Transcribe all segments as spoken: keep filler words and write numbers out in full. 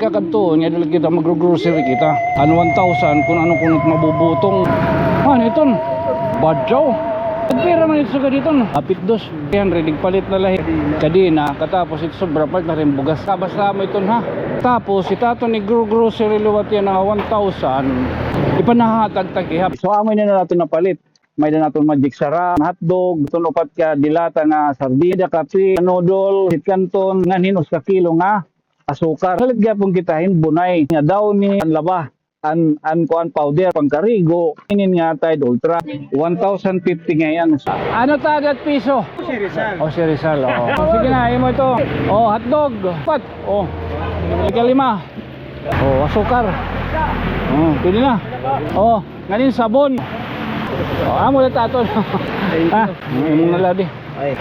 Kakadto, nga dili kita magro-grocery kita. An one thousand, kun ano kuno it mabubutong. Ano iton? Badyaw. Pira man ito sa gaditon? Apit dos. Three hundred, igpalit na la hin kadena. Katapos ito sobra, palit na rin bugas. Kabas na mo iton, ha? Tapos, ita aton igro-grocery liwat yana nga one thousand. Ipanahatag ta kihap. So, amo ini na naton napalit. May-ada naton Magic Sarap, hotdog, aton upat ka dilata nga sardina, kape, noodle, sweet canton, ngan hin usa ka kilo nga asukar. Palit gihapon kita hin bunay nga Downy, an laba, an, an kuan powder, pangkarigo, inin nga Tide Ultra, one thousand fifty ngay-an. Ano ta, dat piso? Si Rizal. O, si Rizal, o. O, sige na, imo ito. O, hotdog, upat. O, ikalima. O, asukar. O, pwede na. O, nganin sabon. O, amo na taton. Thank you. Ha? Imo na la di. Ay.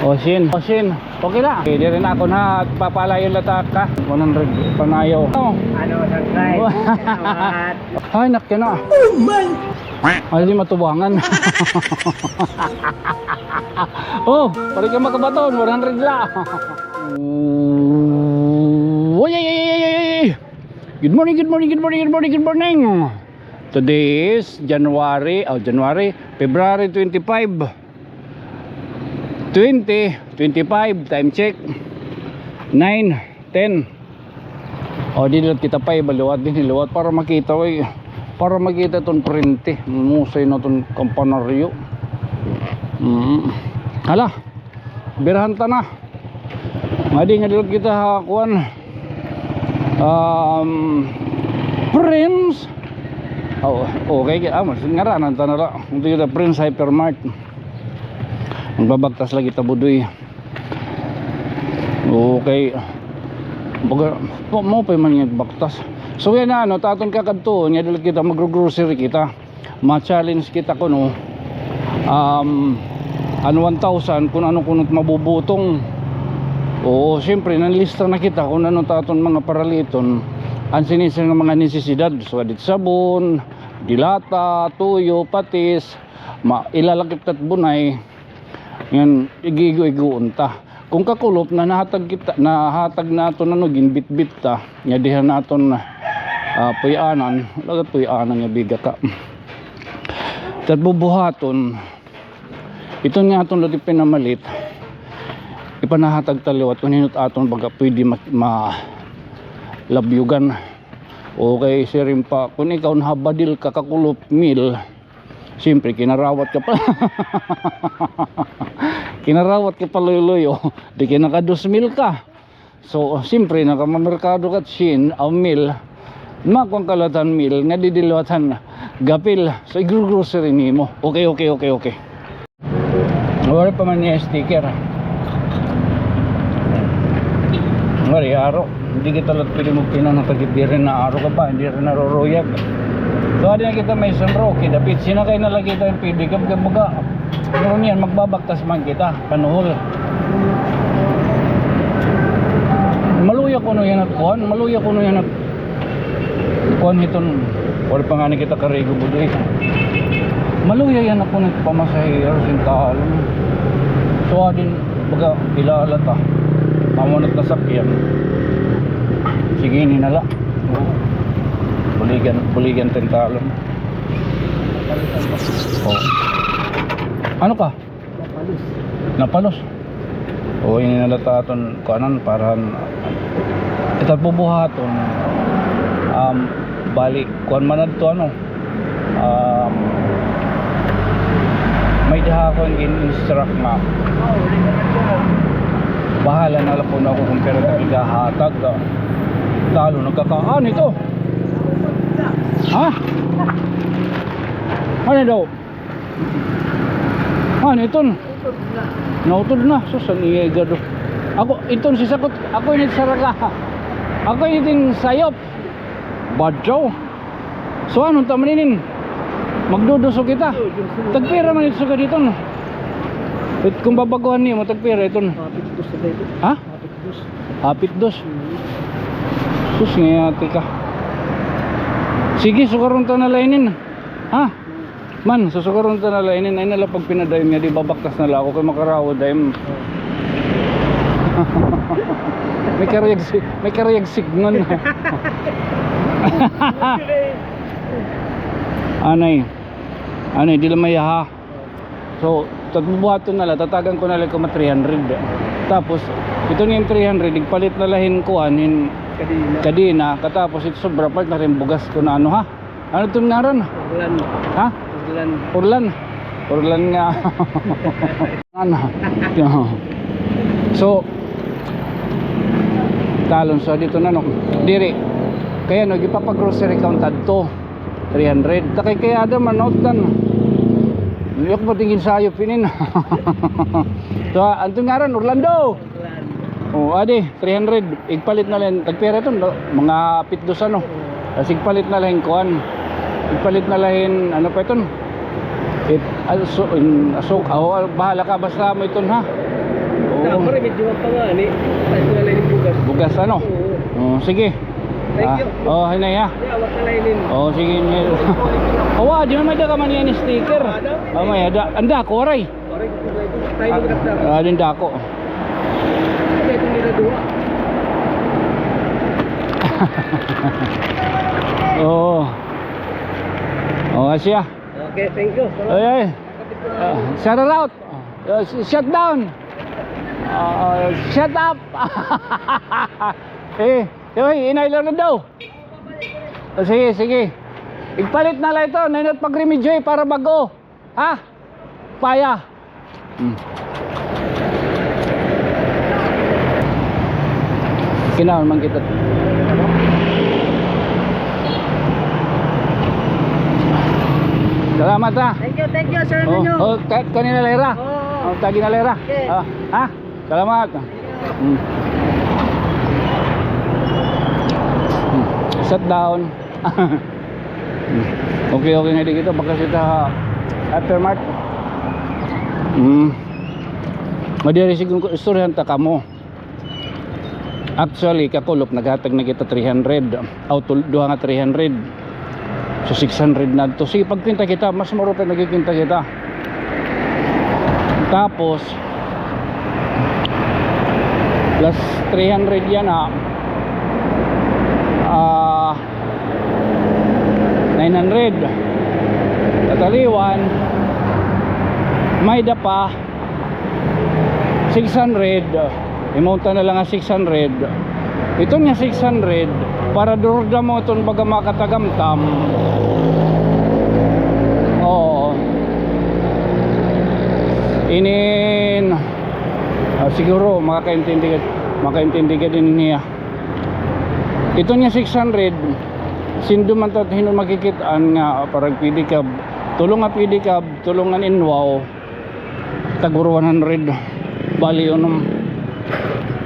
O, sin. O, sin. Okay na. Okay, diri na ako na papalayon la ta ka. One hundred panayaw. O. Ano, subscribe. Salamat. Ay, nak, yan na. Oh my! Ay, di matubangan. O, pare ka makabaton, one hundred la. Uy, ay, ay, ay, ay, ay, ay. Good morning, good morning, good morning, good morning, good morning. Today is January, o, January, February twenty-five. Twenty, twenty-five, time check. Nine, ten. O, di liwat kita pa, iba liwat, dinhi liwat para makita, oy. Para makita iton prente. Musay na iton kampanaryo. Mm. Hala. Birahan ta na. Ngadi nga dili kita ha kuan. Um, Prince. O, okay, ah, mas ngaranan ta na la. Diri kita Prince Hypermart. Magbabagtas la kita, Budoy. Okay. Baga, mao pa man nga baktas. So, yana, ano, ta aton kakadtuon nga dili kita magro-grocery kita. Ma-challenge kita kuno, um, an one thousand, kun ano kuno it mabubutong. Oo, siyempre, nanlista na kita kun ano it aton mga paraliton, an sini-sini nga mga nesesidad. So, adit sabon, dilata, tuyo, patis, ma-, ilalakip ta it bunay. Ngan, igigo-igoon ta. Kun kakulop na nahatag kita, nahatag naton, ano, ginbitbit ta, nga diha naton, ah, puy-anan, lagat puy-anan nga biga ka. Tat bubuhaton, iton nga aton la di pinamalit, ipanahatag ta liwat, kun hin-o it aton baga pwede ma-, ma-, labyugan. Okay, siring pa, kun ikaw nahabadil ka, kakulop, mil, siyempre, kinarawat ka pa. Kinarawat ka pa, luyo-luyo. Di kay naka dos mil ka. So, siyempre, nakamamerkado ka, sin, aw mil. Makuan ka liwat han mil, nga didi liwat han gapil. So, igro-grocery nimo. Okay, okay, okay, okay. Waray pa man niya sticker. Waray, aro. Diri kita la pwede magpinanhatag diri na aro ka pa, diri naruruyag. So, adi na kita may San Roque, dapit sinakay na la kita hin pedicab, kay baga, pero niyan, magbabaktas man kita, panuhol. Maluya kuno yana it kuan, maluya kuno yana it kuan hiton, waray pa ngani kita karigo, Budoy. Maluya yana kuno it pamasahero sin talon. So, adin, baga, kilala ta. Amo na it nasakyan. Sige, ini na la. Buligan, buligan ta hin talon. O. Ano ka? Napalos. Napalos. O, ini na la it aton kuanan, para han, ita bubuhaton. Um, bali, kuan man adto, ano, um, may-ada ako nga gin-instruct nga bahala na la kuno ako kun pira it ak igahatag. Talo, nagkakaan ito. Ha? Ano daw? Ano iton? Nautod na. Sus, an iya igado. Ako, iton si Sakot. Ako ini it saraka. Ako ini it sayop. Badyaw. So, ano ta man inin? Magduduso kita. Tagpira man ito sa gaditon? It, kung babaguhan nimo, tagpira iton? Hapit dos sa gaditon. Ha? Hapit dos. Hapit dos. Mm. Sus, nga ate ka. Sige, sukaron ta na la inin. Ha? Man, susukaron ta na la inin, ay na la pagpinadayon nga di babaktas na la ako kay makarawa dayon. May karuyag si-, may karuyag signon. Anay. Anay, di la maya, ha. So, tagbubuhaton na la, tatagan ko na la kamo three hundred. Tapos, ito nga three hundred, igpalit na la hin kuan, hin kadena. Kadena, katapos ito sobra, palit na hin bugas kun ano, ha? Ano iton ngaran? Orlan. Ha? Orlan. Orlan. Orlan nga. Ano? So, talon sa dito na, no? Diri. Kay ano, ipapa-grocery ka unta adto. Three hundred. Takay kay Adam, ano, tan. Yok mo tingin sayo pinin. So, ano iton ngaran? Orlando. O, adi, three hundred. Igpalit na la hin, tagpira iton, no? Mga pitdos, ano? Tas igpalit na la hin kuan. Igpalit na la hin, ano pa iton? It, aso-, in, asok, aw, bahala ka, basta amo iton, ha? Oo. Tama, medyo pa nga, ani. Ay, ito na la hin bugas. Bugas, ano? Oo. O, sige. Thank you. O, hinay, ha? Yeah, wag na la inin. O, sige, hinay. Awa, di man may-ada ka man niyan sticker. Ah, may-ada. Anda, kuwaray. Ah, din dako. Oo. O, siya. Okay, thank you. Ay, ay. Ah, shout out. Ah, sh-, shut down. Ah, shut up. Eh, oy, inay lang na daw. Ah, sige, sige. Igpalit na la ito. Nainot pag-remedyo, eh, para bag-o. Ha? Paya. Hmm. Kinaon man kita. Salamat, ha. Thank you, thank you, Sir Nino. O, ka-, kanina la hira. Oo. O, tagi na la hira. Okay. Ah, ha? Salamat. Hmm. Hmm. Shut down. Hmm. Okay, okay nga di kita makasita ha hypermart. Hmm. Madiri siguro ko istoryahan ta kamo. Actually, kakulop, naghatag na kita three hundred. Aw, tul-, duha nga three hundred. So, six hundred na to. Sige, pagkwenta kita, mas maupay nagkikwenta kita. Tapos, plus three hundred yana, ah, nine hundred. Kataliwan, may-ada pa, six hundred, imunta na la nga six hundred. Iton nga six hundred, para durda mo iton baga makatagamtam. Oo. Inin, ah, siguro makaintindi ka, makaintindi ka din niya. Iton nga six hundred, sindo man ta hinon makikit-an nga para pedicab, tulo nga pedicab, tulo nga inwaw. Tag one hundred. Bali, unom.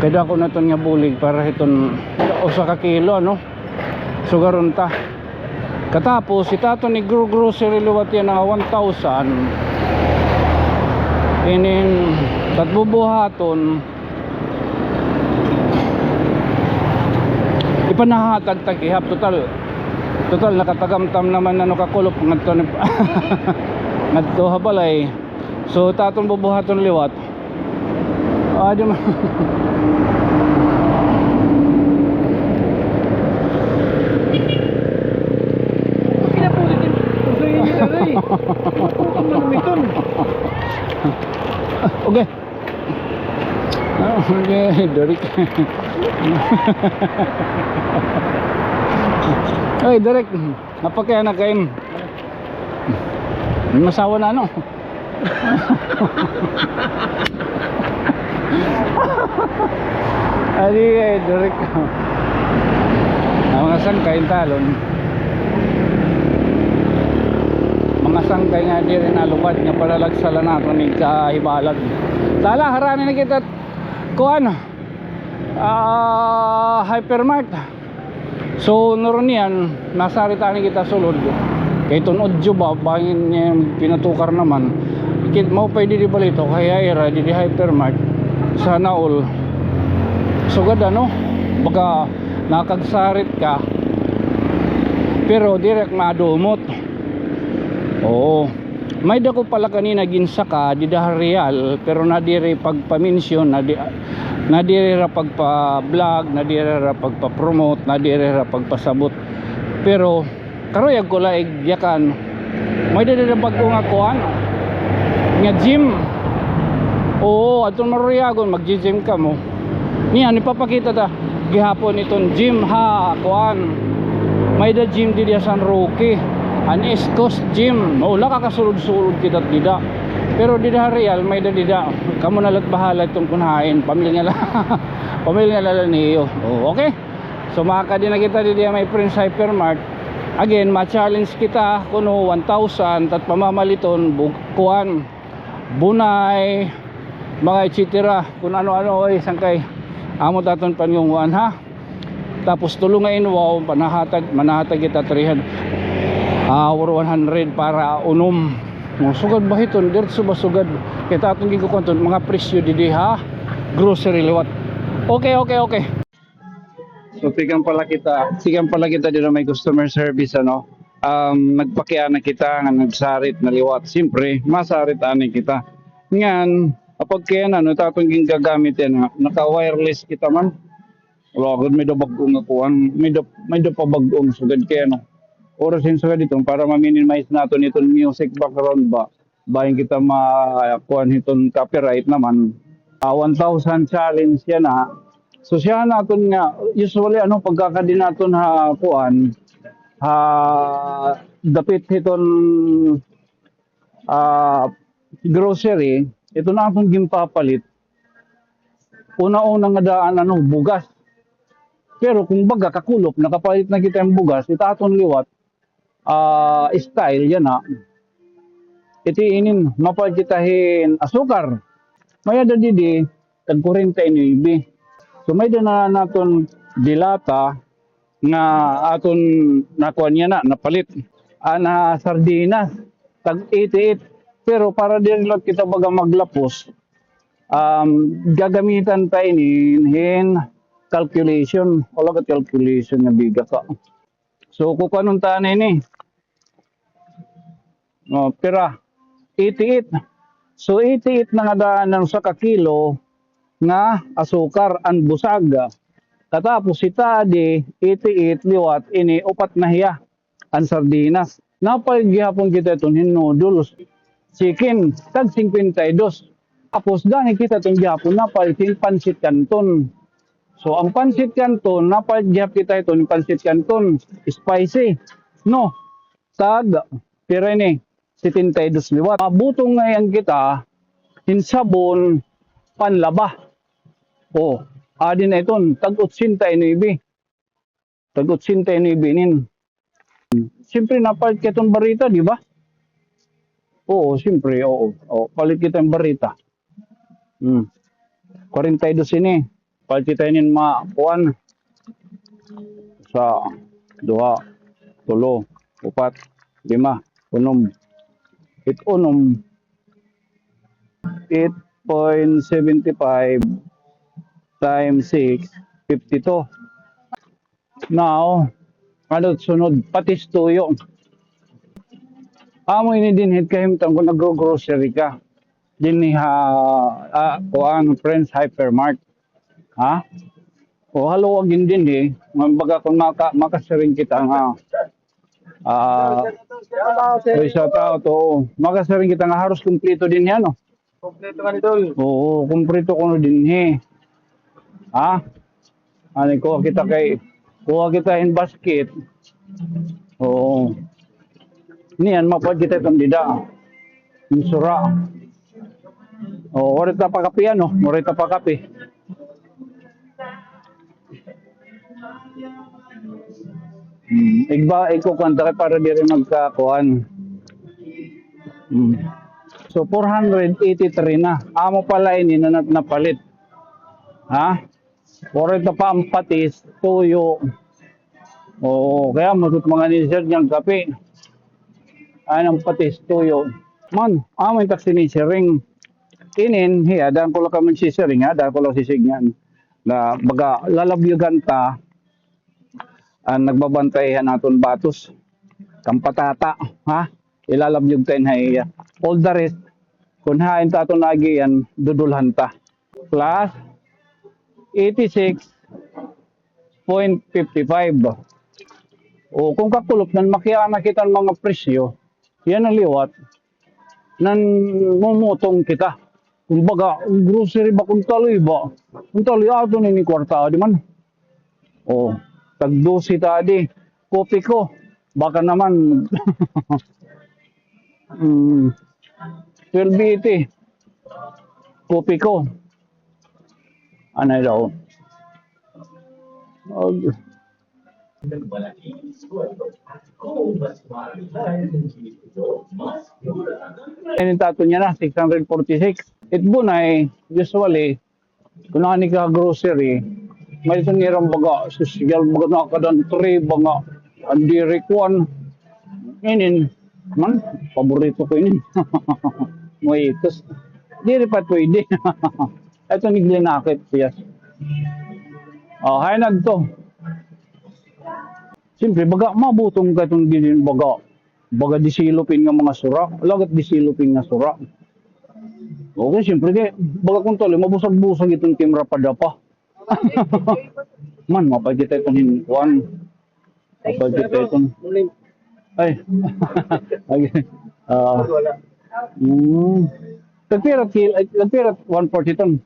Kay dako na iton nga bulig para hiton usa ka kilo, ano? Sugaron ta. Katapos, itaton ni gro-, grocery liwat yana nga one thousand. Inin, tat bubuhaton. Ipanahatag tag-ihap, total. Total, nakatagamtam naman, ano, kakulop ngadto ni, ngadto ha balay. So, taton bubuhaton liwat. Ah, di ma- Kinapulit yung uso yung nila, eh. Kinapulit yung manumiton. Okay. Ah, okay, Derek. Ay, Derek. Napakaya na kain. May masawa na, ano? Adi, eh, Derek. An mga sangkay talon. Mga sangkay nga diri nalubad nga palalagsa la naton ni kahibalad. Tala, harani na kita kuan. Ah, hypermart. So, nuron niyan, nasarit anay kita sulod. Kay iton audio ba, bangin niya pinatukar naman. Kit mo pa didi balito, kay ira, didi hypermart. Sana all. Sugad, ano? Baka nakagsarit ka. Pero direk madumot. Oo. May dako pala kanina ginsaka dida ha Real, pero nadiri pagpamensyon, nadi-, Nadiri ra pagpa-vlog, nadiri ra pagpa-promote, nadiri ra pagpasabot. Pero karuyag ko la igyakan, may-ada dida bag-o nga kuan, nga gym. Oo, adton maruyagon, magji-gym kamo. Niyan, ipapakita ta gihapon iton gym ha kuan. May-ada gym didi ha San Roque, an East Coast Gym. O, nakakasulod-sulod kita dida. Pero dida ha Real, may-ada dida. Kamo na la't bahala iton kun hain, pamilya na la. Pamilya na la niyo. O, okay. So, makakadi na kita didi ha may Prince Hypermart. Again, ma-challenge kita kuno one thousand, tat pamamaliton, bu-, kuan, bunay, mga et cetera. Kun ano-ano, oy, sangkay amo ta aton pangunguan, ha? Tapos tulo nga inwaw, panahatag, manahatag kita three hundred, ah, or one hundred para unom. Mga sugad ba hiton, diretso ba sugad? Kita aton ginkukuan ton, mga presyo didi ha grocery liwat. Okay, okay, okay. So, tikang pala kita, tikang pala kita dida may customer service, ano? Um, nagpakiana kita nga nagsarit na liwat. Siyempre, masarit ani kita. Ngan, apag kay ano, ito aton gingagamit yana, naka-wireless kita man. Wala gud, may-ada bag-o nga kuan, may-ada, may-ada pa bag-o nga sugad kay ano. Oras hin sugad iton para ma-minimize naton iton music background ba. Bangin kita ma-, kuan hiton copyright naman. Ah, one thousand challenge yana. So, siya naton nga, usually, ano, pagkakadi naton ha, kuan, ha, dapit hiton, ah, grocery, ito na akon ginpapalit. Una-una nga daan, ano, bugas. Pero kung baga, kakulop, nakapalit na kita hin bugas, ita aton liwat, ah, style yana. Iti inin, mapalit kita hin asukar. May-ada didi, tag kwarenta y nuebe. So, may-ada na naton dilata nga aton nakuan yana, napalit. An, ah, sardinas, tag eighty-eight. Pero para diri la kita baga maglapos, um, gagamitan ta ini hin calculation. Wala ka calculation nga biga ka. So, kukuanon ta anay ini. O, pira? Eighty-eight. So, eighty-eight na nga daan an usa ka kilo nga asukar an busag. Katapos, ita adi, eighty-eight liwat, ini upat na hiya an sardinas. Napalit gihapon kita iton hin noodles, chicken, tag singkwenta y dos. Tapos, dani kita iton gihapon, napalit hin pancit canton. So, an pancit canton, napalit gihap kita iton hin pancit canton, spicy. No, tag, pira ini? Setenta y dos liwat. Mabutong ngay-an kita hin sabon panlaba. O, adi na iton, tag otsenta y nuebe. Tag otsenta y nuebe inin. Siyempre, napalit ka iton barita, di ba? Oo, siyempre, oo. O, palit kita hin barita. Hmm. Kwarenta y dos ini. Palit kita inin mga kuan. Usa, duha, tulo, upat, lima, unom. It unom. Eight point seven five times six, fifty-two. Now, ano sunod? Patis tuyo. Amo ini dinhi it kahimtang kon nagro-grocery ka. Dinhi ha, ah, kuan, Prince Hypermart. Ha? O, haluag ini dinhi. Nga baga kon maka-, makasiring kita nga, ah, oy, shout out, oo. Makasiring kita nga haros kumpleto dinhi, ano? Kompleto ka ni, Dol. Oo, kumpleto kuno dinhi. Ha? Ani, kuha kita kay, kuha kita hin basket. Oo. Niyan, mapalit kita iton dida. Hin sura. Oo, waray ta pakapi, ano? Waray ta pakapi. Hmm, igba, ikukuan ta kay para diri magkakuan. Hmm. So, four hundred eighty-three na. Amo pala ini na nat-, napalit. Ha? Waray ta pa an patis, tuyo. Oo, kay amo it mga ni-share niyan kape. Ay, an patis, tuyo. Man, amo it ak sinisiring. Inin, hiya, daan ko la kami sisiring, ha? Daan ko la sisidngan. Na, baga, lalabyugan ta an nagbabantay han aton batos. Kan patata, ha? Ilalabyog ta in ha iya. All the rest, kun hain ta aton agian, dudulhan ta. Plus, eighty-six point fifty-five. O, kon kakulop nan makiana kita hin mga presyo, yana liwat, nanmumutong kita. Kumbaga, grocery ba, kon taloy ba? Kon taloy, aton ini kwarta, di man. O, tag-dose ta adi. Kopiko. Baka naman. Mm, twelve eighty. Kopiko. Anay daw. Og, ini ta aton yana, six hundred forty-six. It Bonay, usually, kon anhi ka grocery, may-ada iton ira nga baga, sosyal, baga, nakada-entry, baga, an diri kuan. Inin man, paborito ko inin. Mojitos. Diri pa pwede. Ito, naglinakit hiya. O, hain adto. Siyempre, baga, mabutong ka iton ginin, baga, baga disilupin nga mga sura. Lagat disilupin nga sura. Okay, siyempre, kay, baga kon taloy, mabusag-busag iton timra padapa. Man, mapakita iton hin kuan. Mapakita iton. Ay. Ay. Ah. Mm. Tagpira kil-, ay, tagpira one forty iton.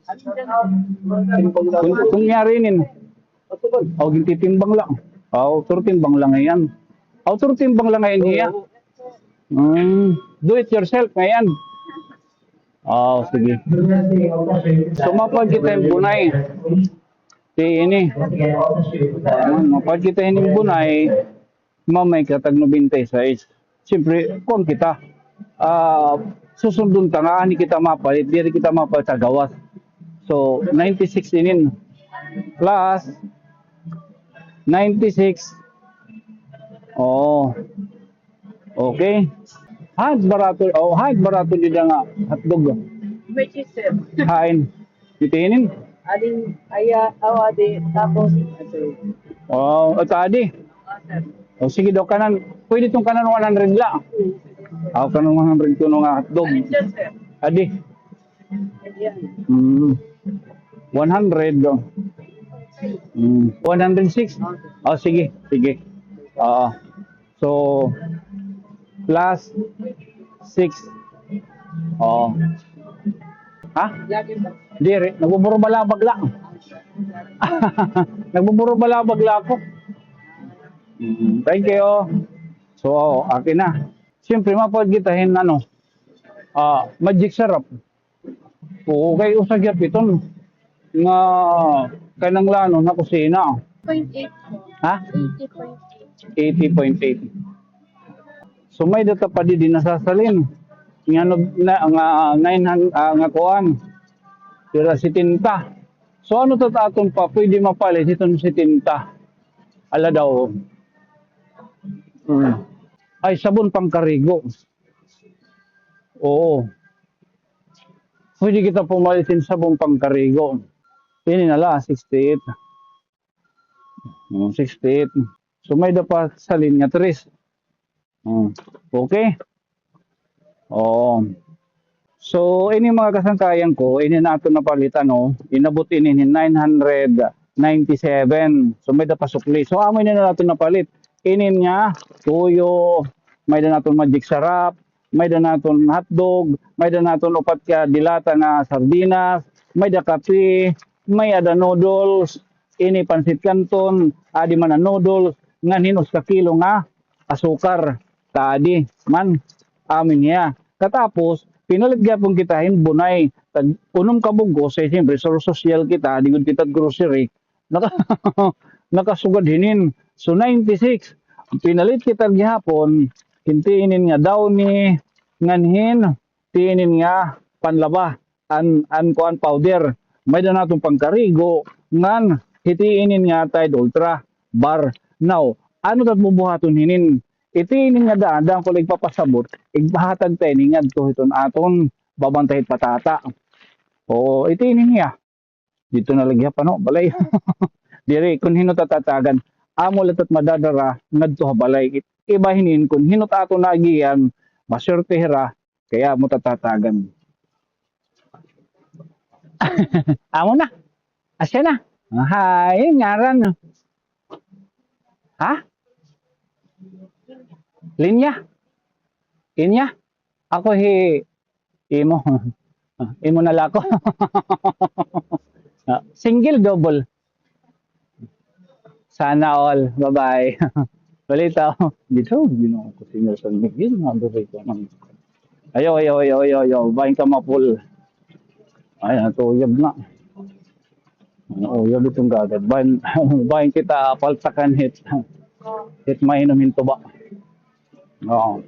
Kon, kon yari inin. Aw, gintitimbang la. Aw, turtimbang la ngay-an. Aw, turtimbang la ngay-an hiya. Mm, do it yourself ngay-an. Aw, sige. So, mapakita hin Bonay. Ti ini. Mm, mapakita hin Bonay. Mamay ka tag nobenta y seis. Siyempre, kuan kita. Ah, susundon ta nga anhi kita mapalit, diri kita mapalit sa gawas. So, ninety-six inin. Plus, ninety-six. Oo. Okay. Hain barato, oh, hain barato dida nga hotdog. May cheese, sir. Hain. Ito inin? Adi, aya, aw, adi, tapos, ito. Oh, ito adi. Oh, sir. Oh, sige daw, kanan, pwede iton kanan one hundred la. Aw, kanan one hundred kuno nga hotdog. Ay, sir, sir. Adi. Ayan. Mm. One hundred, oh. Mm. One hundred six? Oh, sige, sige. Oo. So, plus six. Oo. Ha? Diri, nagbuburubalabag la. Nagbuburubalabag la ako. Mm, thank you. So, akin na. Siyempre, mapagkita hin, ano, ah, Magic Sarap. Oo, kay usa gihap iton nga kinahanglanon ha kusina. Point eight po. Ha? Eighty point eight. Eighty point eight. So, may-ada ta pa didi nasasalin. Nga, na, nga nine hundred, ah, nga kuan. Pira, setenta. So, ano ta aton pa pwede mapalit hiton setenta? Ala daw. Hmm. Ay, sabon pangkarigo. Oo. Pwede kita pumalit hin sabon pangkarigo. Ini na la, sixty-eight. Hmm, sixty-eight. So, may-ada pa salin nga tres. Hmm. Okay. Oo. So, ini mga kasangkayan ko, ini na aton napalit, ano, inabot ini hin nine hundred ninety-seven. So, may-ada pa sukli. So, amo ini na aton napalit. Inin nga, tuyo, may-ada naton Magic Sarap, may-ada naton hotdog, may-ada naton upat ka de lata nga sardinas, may-ada kape, may-ada noodles, ini pansit canton, adi man an noodles, ngan hin usa ka kilo nga asukar, ta adi man, amo ini hiya. Katapos, pinalit gihapon kita hin Bonay, tag unom ka bug-os, eh, siyempre, so-, sosyal kita, adi gud kita grocery, naka-, nakasugad hinin. So, ninety-six, pinalit kita gihapon, hin ti inin nga downy, ngan hin ti inin nga panlaba, an, an kuan powder. May-ada naton pangkarigo, ngan hiti inin nga Tide Ultra bar. Now, ano ta it bubuhaton hinin? Iti inin nga daan, daan ko la igpapasabot, igpahatag ta ini ngadto hiton aton babantay hit patata. Oo, iti inin hiya. Didto na la gihap, ano, balay. Diri, kon hin-o ta tatagan. Amo la ta it madadara ngadto ha balay. Iba hinin, kon hin-o it aton naagian, maswerte hira, kay amo ta tatagan. Amo na. Asya na. Hi, ngaran. Ha? Linya? Inya? Ako hi Imo. Imo na la ako. Ah, single, double. Sana all. Bye-bye. Balita. Dito, Ginoo ko, Señor San Miguel, nga diri ko man. Ayaw, ayaw, ayaw, ayaw, ayaw. Bahin ka mapul. Ay, natuyag na. Oo, yun itong gagad. Bahin, bahin kita paltakan hit. Hit mainom hin tuba. Oo.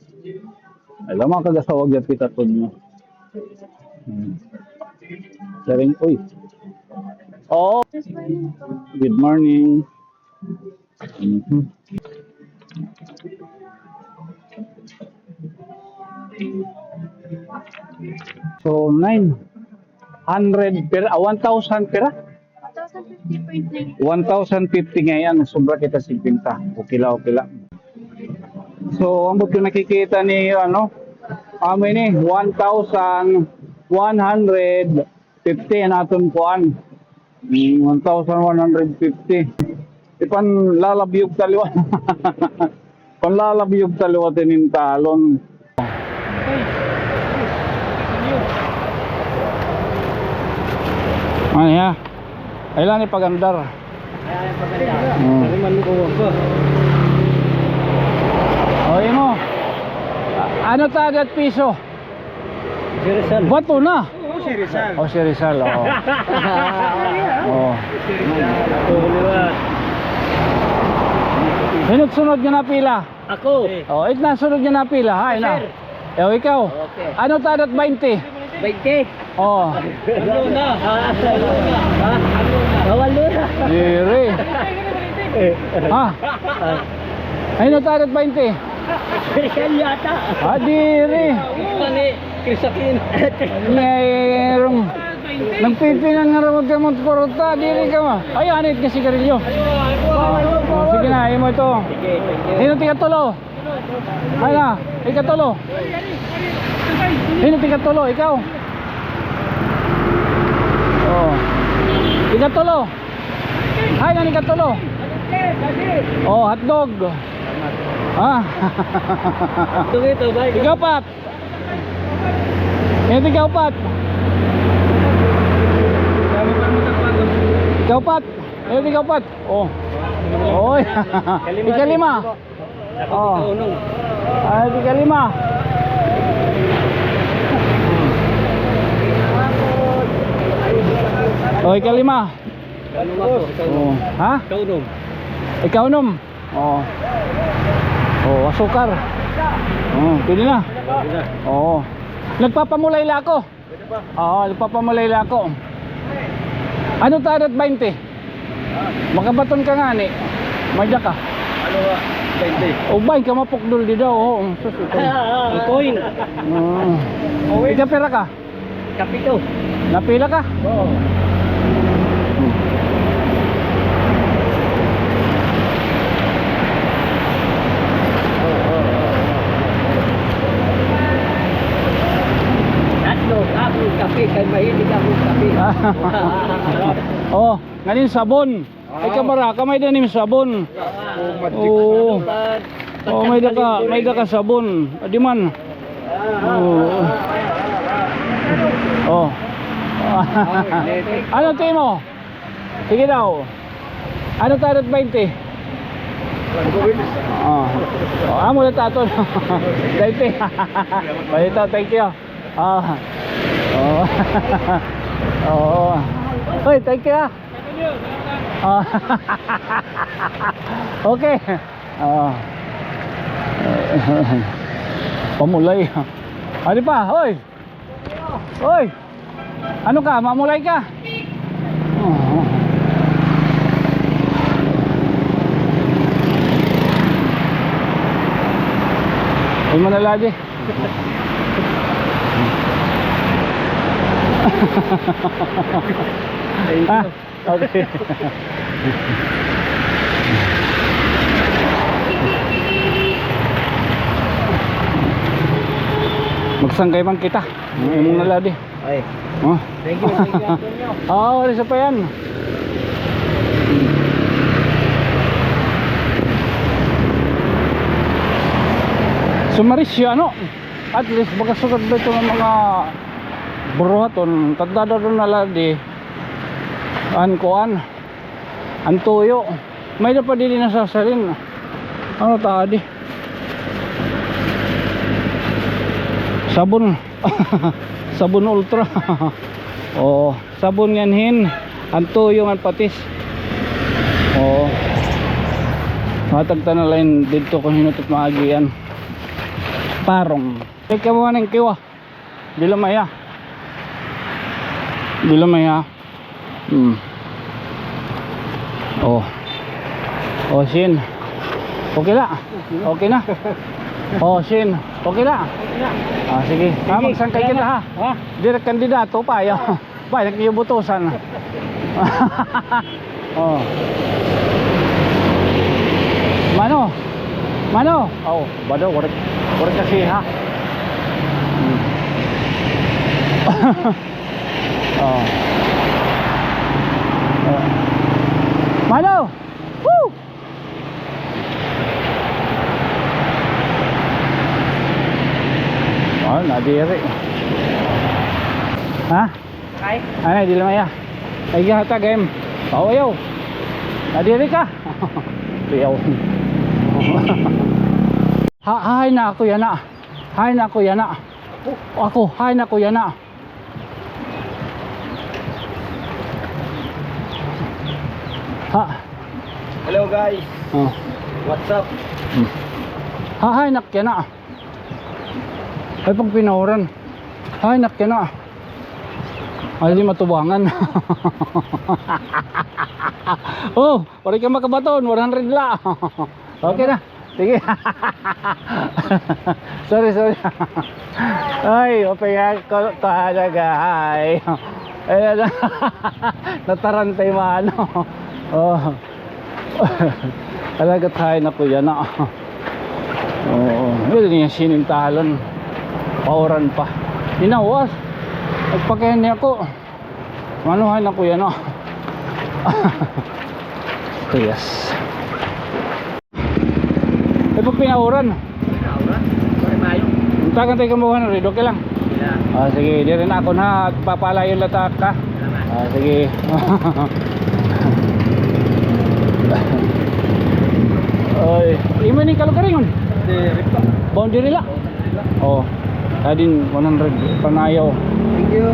Ay, lamang kag-asawa gyud kita, Tonyo. Hmm. Siring, uy. Oh. Good morning. Mhm. So, nine hundred per, ah, one thousand pera? One thousand fifty point nine. One thousand fifty ngay-an, sobra kita singkwenta. Okay la, okay la. So, ambot ko nakikita ni, ano, amo ini, one thousand one hundred fifty an aton kuan. Mm, one thousand one hundred fifty. Ipanlalabyog ta liwat. Panlalabyog ta liwat inin talon. Ano ya? Ay lang ni pag-andar. Hmm. Ano mo? Ano ta dat piso? Si Rizal. Bato na. Oo, si Rizal. Oh, si Rizal, oo. Oo. Si Rizal. Sunod-sunod nga napila. Ako. Oh, it na sunod nga napila, ha, ina. Sir. Eh, ikaw. Okay. Ano ta dat baynte? Baynte. Oh. Ano na? Ha? Nawalo na. Diri. Ha? Ano ta dat baynte? Sir, yata. Ah, diri. Mali. Krisakin. Ngayon, nagpipinangarawag ka mo kwarta, diri ka ma. Ay, anit ka sigarilyo. Oh, sige na, imo ito. Sige, thank you. Sino tiga tulo? Ay na, ikatulo. Sino tiga tulo? Ikaw? Oh. Ikatulo. Ay, nani ikatulo? Oh, hotdog. Ah. Hotdog ito, bay. Ikaw, Pat. Ito ikaw, Pat. Ikaw, Pat. Ito ikaw, Pat. Oh. Oy. Ikalima. Oh. Ah, ikalima. Oh, ikalima. Oh. Ha? Ikaunom. Ikaunom. Oo. Oo, asukar. Oo, pwede na. Pwede na. Oo. Nagpapamulay la ako. Pwede ba? Oo, nagpapamulay la ako. Ano ta dat baynte? Makabaton ka ngani. May-ada ka. Ano nga? Baynte. O, bayn ka mapukdol di daw. Oo, sus, ito. Ang coin. Oo. Ikaw, pira ka? Kapito. Napila ka? Oo. Tatlo, ako kape, kay mahilig ako kape. Oh, nganin sabon. Ay, kabaraka, may-ada nim sabon. Oo. Oh, may-ada ka, may-ada ka sabon. Adi man. Oo. Oh. Ano, Timo? Sige daw. Ano ta dat baynte? Oh. Oh, amo na taton. Baynte. Baynte, thank you. Ah. Oh. Oh. Hoy, thank you, ah. Ah. Okay. Ah. Pamulay. Adi pa, hoy. Hoy. Ano ka, mamulay ka? Oh. Ay, manalagi. Thank you. Ah, okay. Magsangkay man kita. Ang imong naladi. Ay. Oh. Thank you, thank you, Antonio. Oo, wala sa pa yan. So, Marisyo, ano? At least, baga sugad ba ito nga mga buruhaton, kadto daw na la di, an kuan, an tuyo. May-ada pa didi nasasalin. Ano ta di? Sabon. Sabon Ultra. Oo. Sabon ngan hin, an tuyo ngan patis. Oo. Hatag ta na la hin didto kon hin-o it maagian. Parong. Ay, kamo man ang kiwa. Dila maya. Dila maya. Hmm. Oh. Oh, Shin. Okay la. Okay na. Oh, Shin. Okay la. Ah, sige. Ah, magsangkay kita, ha? Ha? Diri kandidato pa, ya. Ba, nagkiyo butusan. Oh. Mano? Mano? Oh, bado, warik, warik kasi, ha? Hmm. Oh. Oh. Mano? Woo! Ah, nadiri. Ha? Ay. Anay, dila maya. Ay, gihatag, em. Pawayaw. Nadiri ka. Piyaw. Ha, hain na ako yana. Hain na ako yana. Ako, hain na ako yana. Ha. Hello, guys. Oh. What's up? Hmm. Ha, hain na ako yana. Ay, pagpinahuran. Hain na ako yana. Ay, di matubangan. Oh, waray ka makabaton, one hundred la. Okay na. Sige. Sorry, sorry. Ay, upay ako talaga. Ay. Ay, natarantay mano. Oh. Talaga, hain na ako yana. Oo, diri niya sinintahalon. Pauran pa. Hinawas. Nagpakain niya ako. Ano, hain na ako yana. Yes. Ay, pagpinahuran. Tagan tayo kamo one hundred, okay lang? Yeah. Ah, sige, diri na ako na, papalayo la ta ka. Salamat. Ah, sige. Oy, imo ni kalugaringon? Diri pa. Boundary la? Boundary la. Oh, adin one hundred panayaw. Thank you.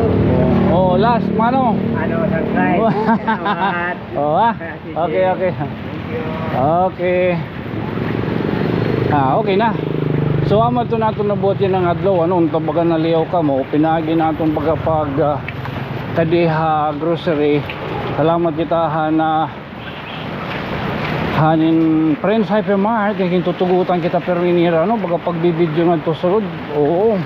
Oh, oh, last, mano? Ano, sangkay. Salamat. Oh, ah. Okay, okay. Thank you. Okay. Ah, okay na. So, amo ito na aton nabuhat yana nga adlaw, ano, unta baga naliyaw kamo, pinaagi na aton baga pag, ah, kadi ha grocery. Salamat kita han, ah, han Prince Hypermart, kay gintutugutan kita pirmi nira, ano, baga pagbibidyo ngadto sulod. Oo.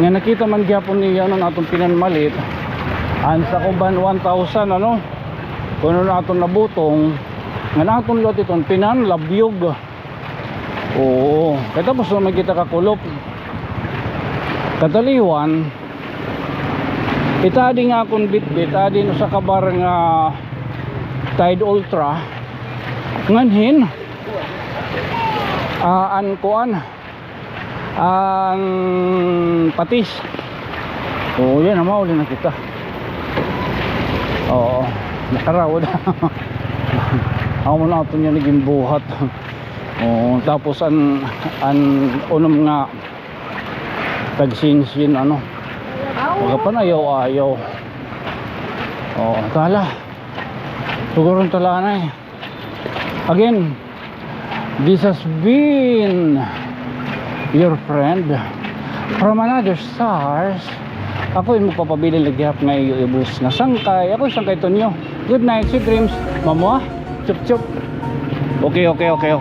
Nga nakita man gihapon niya, ano, an aton pinanmalit. An sakoban one thousand, ano. Kuno na aton nabutong, ngan aton liwat iton pinanlabyog. Oo, kay tapos na man kita kakulop. Kataliwan, ita adi nga akon bitbit, adi usa ka bar nga Tide Ultra. Ngan hin, ah, an kuan, an patis. Oo, yana, mauli na kita. Oo, nakarawod. Amo na aton yana ginbuhat. Oo, tapos an, an unom nga tagsinsin, ano. Magapanayaw-ayaw. Oo, tala. Siguro tala na eh. Again, this has been your friend from another stars. Ako imo pagpabilin la gihap nga iyo ibus nga sangkay. Ako sangkay Tonyo. Good night, sweet dreams. Mamuha. Chup, chup. Okay, okay, okay.